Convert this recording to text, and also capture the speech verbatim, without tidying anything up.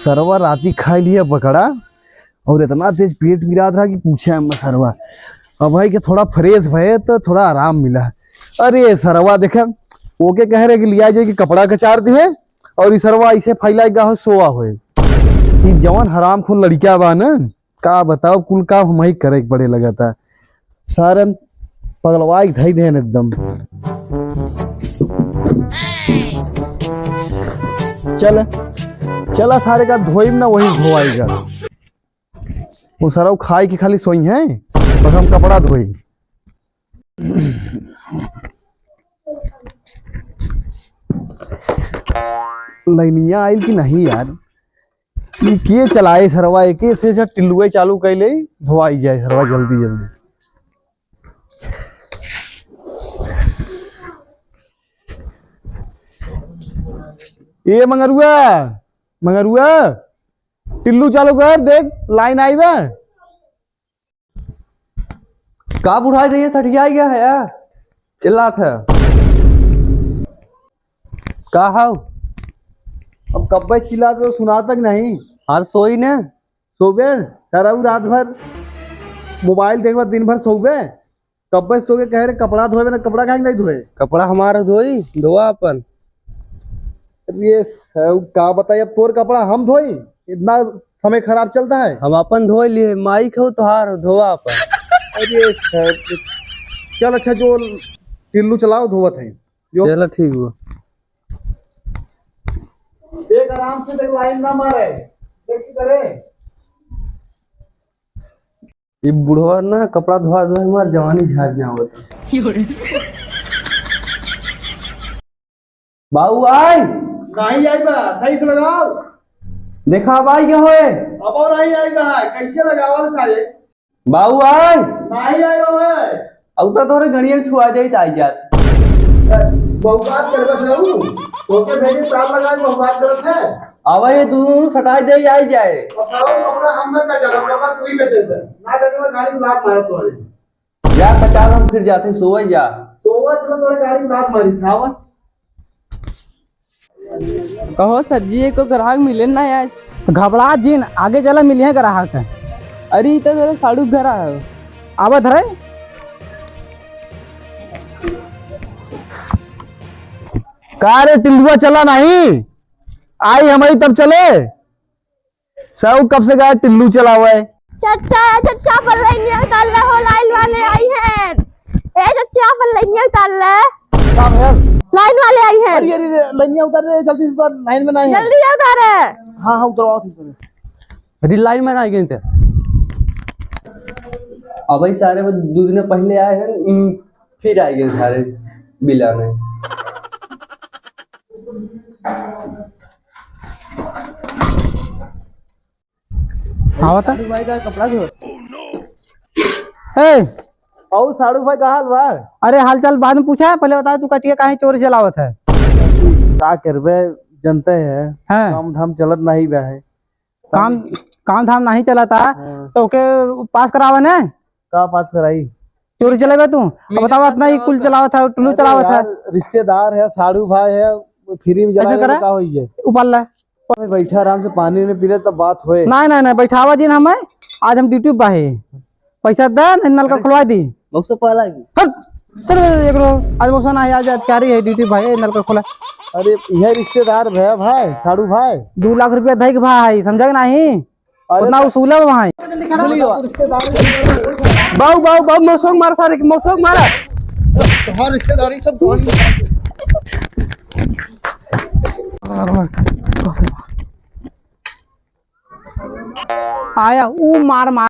सरवा राती खाइ लिहे पकौड़ा और इतना तेज पेट पिरात रहा कि पूछे मत सरवा। अब भाई के थोड़ा fresh भए तो थोड़ा आराम मिला। अरे सरवा देखे, ओके कह रहे कि लिया जाए कि कपड़ा कचार दिहे और ई सरवा ऐसे फैला गा हो, सोवा होए। ई जवन हरामखोर लड़िका बा न, का बताओ, कुल काम हमही करे के पड़े लगता। सारन पगलवाई धई देन एकदम। चल, चला सारे का धोई ना, वही धोवाई का। वो सरऊ खाई के खाली सोई है, बस हम कपड़ा धोई। लाइनिया आइल कि नहीं यार? ई के चलाए सरवा, एके से जब टिल्लुए चालू कइले, धोआई जाए सरवा जल्दी जल्दी। ए मंगरुआ, मंगरुआ, टिल्लू चालू कर, देख लाइन आई बा। का बुढ़ा जाइए, सठिया गया है यार, चिल्लात है। का हाउ? अब कब्बे चिल्लात हो, सुनात कि नहीं? हाँ, सोई ने। सोबे, सरऊ रात भर मोबाइल देखबा, दिन भर सोबे। कब्बे से तोके कह रहे कपड़ा धोए ना, कपड़ा काहे नहीं धोए? कपड़ा हमारा धोई, धोआ अपन। अरे सर, का बताई, अब तोर कपड़ा हम धोई? इतना समय खराब चलता है। हम अपन धोई लिए, माई खाऊ तोहार, धोआ अपन। अरे सर, चल अच्छा, जो टिल्लू चलाओ, धोवत है। जो चलो ठीक हुआ। देख आराम से, देख लाइन ना मारे, देख की करे। ये बुढ़वा ना कपड़ा धोआ धोआ हमार जवानी झाड़ में आवत है। बाऊ आई। नहीं आई बा, सही से लगाओ। देखा बाई के होए। अब और नहीं आई बा, कैसे लगावल सारे? बाऊ आई। नहीं आई बा भाई। अब तो तोरे गणियन छुआ जाई त आई जात। बहुत बात कर बस रहू। ओके भेजे तार लगा, बहुत बात करत है। आवा ये दोनों सटाई दे, आई जाए। बताओ, कपड़ा हम ना कचाला, कपड़ा तू ही कचर दे। ना कचर, गाड़ी में लात मारत तोरे। जा कचाल, हम फिर जाते, सोवे जा। सोवा चलो, तोरे गाड़ी में लात मारी, खावा। कहो सर जी, एको ग्राहक मिले ना आज। घबरा जिन, आगे चला, मिलिहे ग्राहक। अरे, ई तो तोरे साढ़ू घर आयो। आवा धरे। का रे टिल्लुआ, चला नहीं? आई हमारी तब चले। साहू कब से गाय टिल्लू चलावे? चच्चा, चच्चा, अपन लाइनिया उतार ले हो, लाइन वाले आई हैं। ए चच्चा, अपन लाइनिया उतार ले। का भयल? लाइन वाले आई हैं। अरे, अरे, अरे, लाइनिया उतार रे, जल्दी से उतार, लाइन में नहीं है। जल्दी से उतारे। हाँ, हाँ, उतरवाओ, उतरवाओ। अरे, लाइन में नहीं गए थे। अब भाई सारे वो दो दिन पहले आए हैं, उम, फिर आ गए सारे बिलाने। हाँ, बता। साढ़ू भाई का कपड़ा धो। ए! और साढ़ू भाई का हाल बा? अरे, हाल चाल बाद में पूछा है, पहले बता, तू कटिया काहे चोरी चलावत है? का करबे, जनते है, हाँ। काम धाम चलत नहीं बा है। काम, काम धाम नहीं चलता, हाँ। तो ओके पास करावे ने। का पास कराई? चोरी चलेबे तू? अब बतावा, इतना ही कुल चलावत है, टुल्लू अरे चलावत है। यार, रिश्तेदार है, साढ़ू भाई है, फ्री में ऐसे चलावे करा? में का होई है? उबाल ले। बैठा आराम से पानी उनी पी ले, तब बात होए। नहीं, नहीं, नहीं, बैठावा जिन हमें, आज हम ड्यूटी पे है। पैसा दे, नहीं नलका अरे। खुलवा दी। मौसा पहला ही। हट, चल, चल, चल, एक रो, आज मौसा ना है, आज अधिकारी है ड्यूटी भाई, नलका खोला। अरे, यह रिश्तेदार भैया भाई, साढ़ू भाई। दो लाख रुपया धइक भाई, समझा कि नहीं? अरे उतना तो उसूल है वहाँ। बाऊ, बाऊ, बाऊ, मौसोक मारा सारे के, मौसोक मारा। तोहार रिश्तेदारी सब कौन? आया, ऊ मार मार।